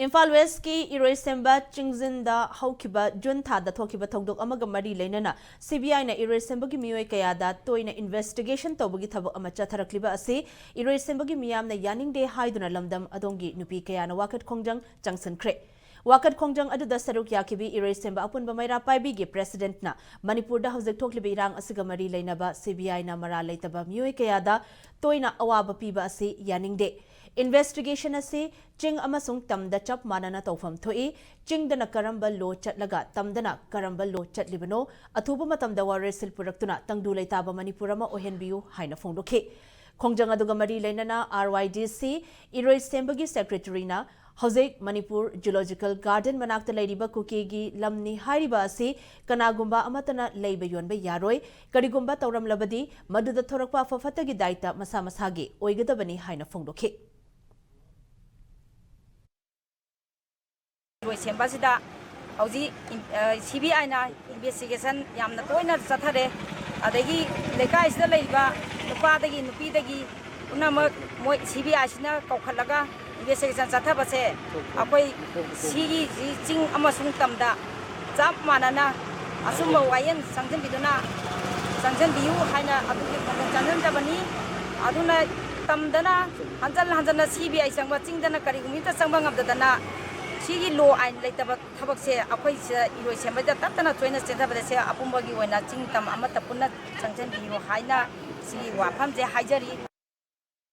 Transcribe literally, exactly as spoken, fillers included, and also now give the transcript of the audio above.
ꯏꯝꯐꯥꯜ ꯋꯦꯁꯀꯤ ꯏꯔꯣꯏꯁꯦꯝꯕ ꯆꯤꯡꯖꯤꯟꯗ ꯍꯧꯈꯤꯕ ꯖꯨꯟ ꯊꯥꯗ ꯊꯣꯛꯈꯤꯕ ꯊꯧꯗꯣꯛ ꯑꯃꯒ ꯃꯔꯤ ꯂꯩꯅꯅ ꯁꯤ ꯕꯤ ꯑꯥꯏꯅ ꯏꯔꯣꯏꯁꯦꯝꯕꯒꯤ ꯃꯤꯑꯣꯏ ꯀꯌꯥꯗ ꯇꯣꯏꯅ ꯏꯟꯚꯦꯁꯇꯤꯒꯦꯁꯟ ꯇꯧꯕꯒꯤ ꯊꯕꯛ ꯑꯃ ꯆꯠꯊꯔꯛꯂꯤꯕ ꯑꯁꯤ ꯏꯔꯣꯏꯁꯦꯝꯕꯒꯤ ꯃꯤꯌꯥꯝꯅ ꯌꯥꯅꯤꯡꯗꯦ ꯍꯥꯏꯗꯨꯅ ꯂꯝꯗꯝ ꯑꯗꯣꯝꯒꯤ ꯅꯨꯄꯤ ꯀꯌꯥꯅ ꯋꯥꯀꯠ ꯈꯣꯡꯖꯪ ꯆꯪꯁꯤꯟꯈ꯭ꯔꯦ꯫ ꯋꯥꯀꯠ ꯈꯣꯡꯖꯪ ꯑꯗꯨꯗ ꯁꯔꯨꯛ ꯌꯥꯈꯤꯕꯤ ꯏꯔꯣꯏꯁꯦꯝꯕ ꯑꯄꯨꯟꯕ ꯃꯩꯔꯥ ꯄꯥꯏꯕꯤꯒꯤ ꯄ꯭ꯔꯦꯁꯤꯗꯦꯟꯠꯅ ꯃꯅꯤꯄꯨꯔꯗ ꯍꯧꯖꯤꯛ ꯊꯣꯛꯂꯤꯕ ꯏꯔꯥꯡ ꯑꯁꯤꯒ ꯃꯔꯤ ꯂꯩꯅꯕ ꯁꯤ ꯕꯤ ꯑꯥꯏꯅ ꯃꯔꯥꯜ ꯂꯩꯇꯕ ꯃꯤꯑꯣꯏ ꯀꯌꯥꯗ ꯇꯣꯏꯅ ꯑꯋꯥꯕ ꯄꯤꯕ ꯑꯁꯤ ꯌꯥꯅꯤꯡꯗꯦ꯫ ꯏꯟꯚꯦꯁꯇꯤꯒꯦꯁꯟ ꯑꯁꯤ ꯆꯤꯡ ꯑꯃꯁꯨꯡ ꯇꯝꯗ ꯆꯞ ꯃꯥꯟꯅꯅ ꯇꯧꯐꯝ ꯊꯣꯛꯏ꯫ ꯆꯤꯡꯗꯅ ꯀꯔꯝꯕ ꯂꯣ ꯆꯠꯂꯒ ꯇꯝꯗꯅ ꯀꯔꯝꯕ ꯂꯣ ꯆꯠꯂꯤꯕꯅꯣ? ꯑꯊꯨꯕ ꯃꯇꯝꯗ ꯋꯥꯔꯣꯏꯁꯤꯜ ꯄꯨꯔꯛꯇꯨꯅ ꯇꯪꯗꯨ ꯂꯩꯇꯥꯕ ꯃꯅꯤꯄꯨꯔ ꯑꯃ ꯑꯣꯏꯍꯟꯕꯤꯌꯨ ꯍꯥꯏꯅ ꯐꯣꯡꯗꯣꯛꯈꯤ꯫ ꯈꯣꯡꯖꯪ ꯑꯗꯨꯒ ꯃꯔꯤ ꯂꯩꯅꯅ ꯑꯥꯔ ꯋꯥꯏ ꯗꯤ ꯁꯤ ꯏꯔꯣꯏꯁꯦꯝꯕꯒꯤ ꯁꯦꯀ꯭ꯔꯦꯇꯔꯤꯅ ꯍꯧꯖꯤꯛ ꯃꯅꯤꯄꯨꯔ ꯖꯨꯂꯣꯖꯤꯀꯦꯜ ꯒꯥꯔꯗꯦꯟ ꯃꯅꯥꯛꯇ ꯂꯩꯔꯤꯕ ꯀꯨꯀꯤꯒꯤ ꯂꯝꯅꯤ ꯍꯥꯏꯔꯤꯕ ꯑꯁꯤ ꯀꯅꯥꯒꯨꯝꯕ ꯑꯃꯠꯇꯅ ꯂꯩꯕ ꯌꯣꯟꯕ ꯌꯥꯔꯣꯏ꯫ ꯀꯔꯤꯒꯨꯝꯕ ꯇꯧꯔꯝꯂꯕꯗꯤ ꯃꯗꯨꯗ ꯊꯣꯔꯛꯄ ꯑꯐ ꯐꯠꯇꯒꯤ ꯗꯥꯏꯇ ꯃꯁꯥ ꯃꯁꯥꯒꯤ ꯑꯣꯏꯒꯗꯕꯅꯤ ꯍꯥꯏꯅ ꯐꯣꯡꯗꯣꯛꯈꯤ꯫ ꯂꯣꯏꯁꯦꯝꯕ ꯑꯁꯤꯗ ꯍꯧꯖꯤꯛ ꯏꯟ-, ꯑ, ꯁꯤ ꯕꯤ ꯑꯥꯏꯅ ꯏꯟꯚꯦꯁꯇꯤꯒꯦꯁꯟ ꯌꯥꯝꯅ ꯇꯣꯏꯅ ꯆꯠꯊꯔꯦ꯫ ꯑꯗꯒꯤ ꯂꯩꯀꯥꯏꯁꯤꯗ ꯂꯩꯔꯤꯕ ꯅꯨꯄꯥꯗꯒꯤ ꯅꯨꯄꯤꯗꯒꯤ ꯄꯨꯝꯅꯃꯛ ꯃꯣꯏ ꯁꯤ ꯕꯤ ꯑꯥꯏꯁꯤꯅ ꯀꯧꯈꯠꯂꯒ ꯏꯟꯚꯦꯁꯇꯤꯒꯦꯁꯟ ꯆꯠꯊꯕꯁꯦ ꯑꯩꯈꯣꯏ ꯁꯤꯒꯤ ꯆꯤꯡ ꯑꯃꯁꯨꯡ ꯇꯝꯗ ꯆꯞ ꯃꯥꯟꯅꯅ ꯑꯆꯨꯝꯕ ꯋꯥꯌꯦꯜ ꯆꯪꯁꯤꯟꯕꯤꯗꯨꯅ ꯆꯪꯁꯤꯟꯕꯤꯌꯨ ꯍꯥꯏꯅ ꯑꯗꯨꯒꯤ ꯈꯣꯡꯖꯪ ꯆꯪꯁꯤꯟꯖꯕꯅꯤ꯫ ꯑꯗꯨꯅ ꯇꯝꯗꯅ ꯍꯟꯖꯟ ꯍꯟꯖꯟꯅ ꯁꯤ ꯕꯤ ꯑꯥꯏ ꯆꯪꯕ, ꯆꯤꯡꯗꯅ ꯀꯔꯤꯒꯨꯝꯕ ꯑꯃꯇ ꯆꯪꯕ ꯉꯝꯗꯗꯅ ꯁꯤꯒꯤ ꯂꯣ ꯑꯥꯏꯟ ꯂꯩꯇꯕ ꯊꯕꯛꯁꯦ ꯑꯩꯈꯣꯏ ꯁꯤꯗ ꯏꯔꯣꯏꯁꯦꯝꯕꯗ ꯇꯠꯇꯅ ꯇꯣꯏꯅ ꯆꯦꯟꯊꯕꯗ ꯁꯦ ꯑꯄꯨꯝꯕꯒꯤ ꯑꯣꯏꯅ ꯆꯤꯡ ꯇꯝ ꯑꯃꯠꯇ ꯄꯨꯟꯅ ꯆꯪꯁꯤꯟꯕꯤꯌꯨ ꯍꯥꯏꯅ ꯁꯤꯒꯤ ꯋꯥꯐꯝꯁꯦ ꯍꯥꯏꯖꯔꯤ꯫